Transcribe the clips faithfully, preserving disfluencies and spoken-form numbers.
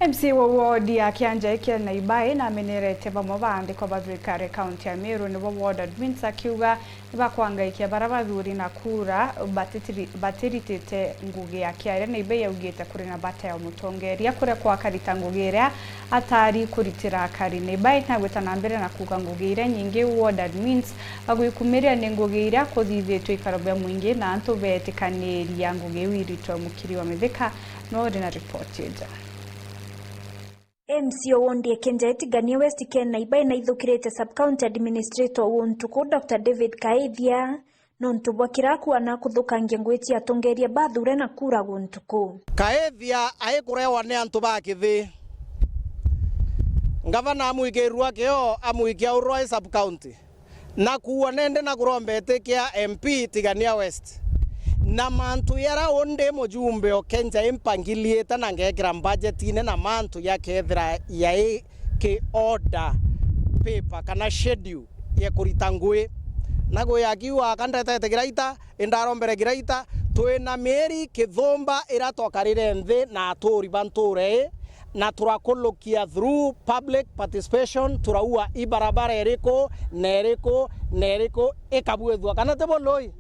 M C A wa ward ya Kianjai kia Naibai namenerete bamwe ba aandikwa ba thirikari kaunti ya Meru nibo ward admins, akiuga nibakwangaikia bara bathuri na kura batitiri-, batiritite ngugi ya kiaria. Naibai augite kuri na bata ya umutongeria kurekwa akarita ngugi iria atari kuritira akari. Naibai nagwita na mbere na kuuga ngugi iria nyingi ward admins bagwikumiria ni ngugi iria kuthithitwe ikaro bia mwingi na antu beetikaniria ngugi iu iritwe. Mukiri wa Mithika no uri na ripoti ija. M C A wa ward ya Kianjai Tigania West Ken Naibai naithukirite sub-county administrator wa Guntuku, Doctor David Kaithia, nontu bwa kira akuona kuthukangia ngugi cia atongeria bathure na kura Guntuku. Kaithia aikurewa ni antu ba kithi. Ngavana amwikirua kio, amwikia urwa i sub-county. Na kuua nende na kuromba iti kia M P Tigania West. Na mantu jaria undi mujumbe o Kianjai mpangiliite na ngekira mbajetine na mantu jakethira jai ki order paper kana schedule ya kurita ngui. Na gwi akiuga aka ndetete Giraita, indarombere Giraita, twina mieri kithumba iria twakarire nthi na aturi ba ntuura ii, na turakulukia through public participation, turaua i barabara iriku, na iriku, na iriku ikabwithua, kana ti bo Lui?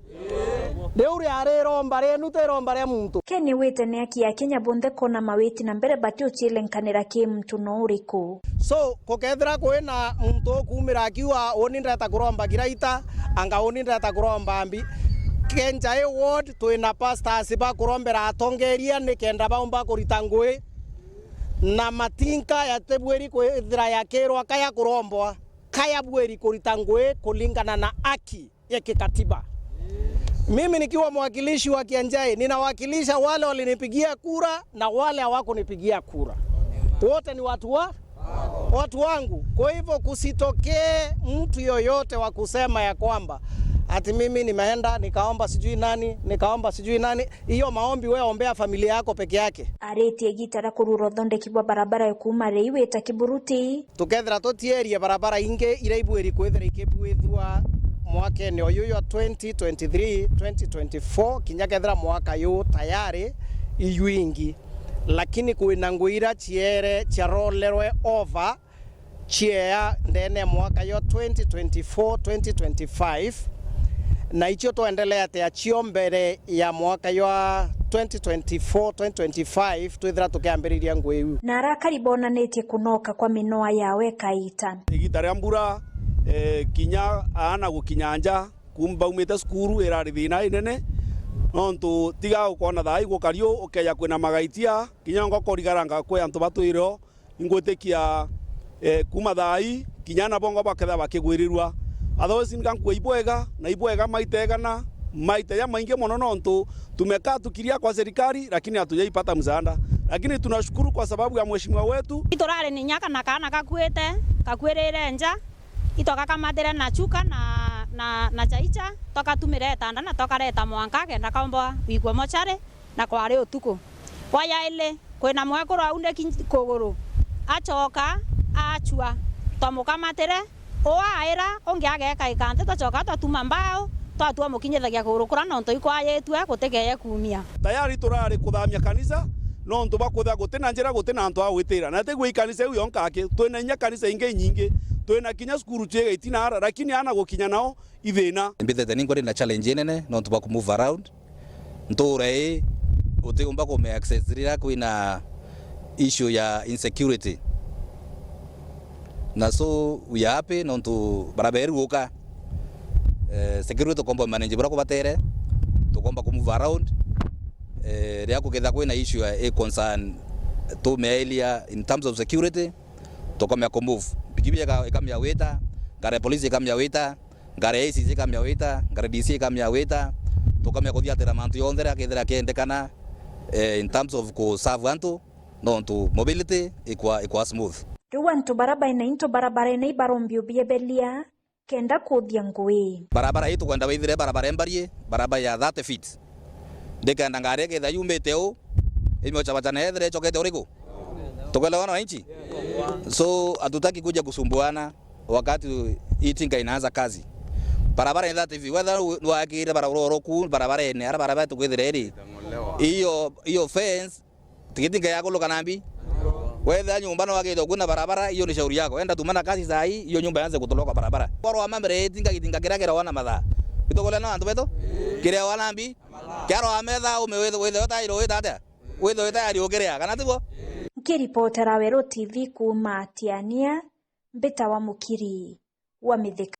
Riu riari iromba rienu, ti iromba ria muntu. Ken augite ni aki ya Akenya bonthe kwona mawiti na mbere bati ucilenkanira ki muntu no uriku. So, gukethira kwina muntu ukuumira akiuga, "Uni ndeta kuromba Giraita, anga uni ndeta kuromba mbi." Kianjai ward twina pastors ba kurombera atongeria nikenda baumba kurita ngui. Na matinka yatibwiri kwithira yakirwa kaya kurombwa, kaya bwiri kurita ngui kulingana na aki ya kikatiba. Mimi nikiwa mwakilishi wa Kianjai, ninawakilisha wale walinipigia kura na wale hawakunipigia kura. Wote ni watu wa, watu wangu. Kwa hivyo kusitokee mtu yoyote wa kusema ya kwamba ati mimi nimeenda nikaomba sijui nani, nikaomba sijui nani. Hiyo maombi wewe ombea familia yako peke yake. Aritie igita ria kurura uthondeki bwa barabara ya kuuma Riu wita Kiburuti. Tukethira tutierie barabara ingi iria ibwiri kwithira ikibwithua mwakene uyu jwa twenty twenty-three, twenty twenty-four, kinya kethira mwaka yu tayari iyuingi, lakini kwina ngui iria ciere ciarolerwe over ciea ndene ya mwaka yo twenty twenty-four, twenty twenty-five, na icio twendelea tia cio mbere ya mwaka yo twenty twenty-four, twenty twenty-five, twithira tukiambiriria ngui iu. Na arakari bonanitie kunoka kwa minoa yawe kaita. Igita ria mbura, eh, kinya aana gukinya nja, kum-, baumite cukuru irari thina inene, nontu tiga ukona thaa igukari u, ukeja kwina magaitia, kinya ngo korigaranga kwi antu batwire o, ingwitikia, eh, kuma thaa ii, kinya na bongo bakethira bakigwirirua. Otherwise, nka nkua ibwega, na ibwega maita igana, maita jamaingi mono, nontu tumekaa tukilia kwa serikali, lakini hatujaipata msaada. Lakini tunashukuru kwa sababu ya mheshimiwa wetu. Iturari ni nyaka na kaana gakuite, gakuirire nja, itwagakamatire na chuka na, na, na chaicha, twakatumira itanda na twakareta mwanka kenda kaomba wikwe mochari. Na kwari utuku. Kwa yaili, kwina mwekuru auniki kuguru, acoka, achua. Twamukamatire, uu aira, ungi agekaika nthi, twacoka twatuma mbao, twatua mukinyithagia kuguru kuria nontu ikwayitue gutikeye kuumia. Tayari turari kuthamia kanisa, nontu bwa kwithira guti na njira, guti na antu a gwitira. Na tigwe ikanisa iu yonka aki, twina inya kanisa ingi inyingi, twina kinya cukuru cii itina ara, lakini aana gukinya nao, ithina. Mbithite ningwa ndi na challenge inene nontu bwa ku move around. Ntuura ii utiumba ku me access riria kwina issue ya insecurity. Na so we are happy nontu baraberi guka, eh, security tukomba manage buria kubatere, tukomba ku move around. Eh, riria kuketha kwina issue ya, i concern tume area in terms of security, tukomea ku move. Pikipiki ika-, ikamea wita, ngari ya polisi ikamea wita, ngari ya A C C ikamea wita, ngari ya D C ikamea wita, tukamea kuthiatira mantu yonthe ria kethira kiendekana, eh, in terms of ku serve antu, nontu mobility ikwa, ikwa smooth. Riu antu bara baina into barabarene ibarombi ubiebelia kenda kuthia ngui. Barabara ii tukwenda withire barabara embarie, barabara ya thirty feet. Ndikenda ngari ikethira yumite u, imiocha bachana ethire icokete uriku? Tukuelewana wananchi? So, hatutaki kuja kusumbuana wakati hii tinga inaanza kazi. Barabara ni thirty feet. Whether u-, nwakire barabara oroku, barabara ene, ara barabara tukwithira iri. Hiyo, hiyo fence, tigitinga ya kuluka nambi. Wethira nyumba no wakite kwina barabara, hiyo ni shauri yako. Enda tuma na kasi saa hii, hiyo nyumba yanze kutolewa kwa barabara. Kwarwa mambere itinga, itinga kiria kirawa na mathaa. Itogole na antu betu? Kirawa na mbi? Kiarwa metha, ume withe, withe utairo wita atia? Withe utairi ukiria, kana tiguo? Nkiripotera Weru T V kuuma Tiania, mbitawa Mukiri wa Mithika.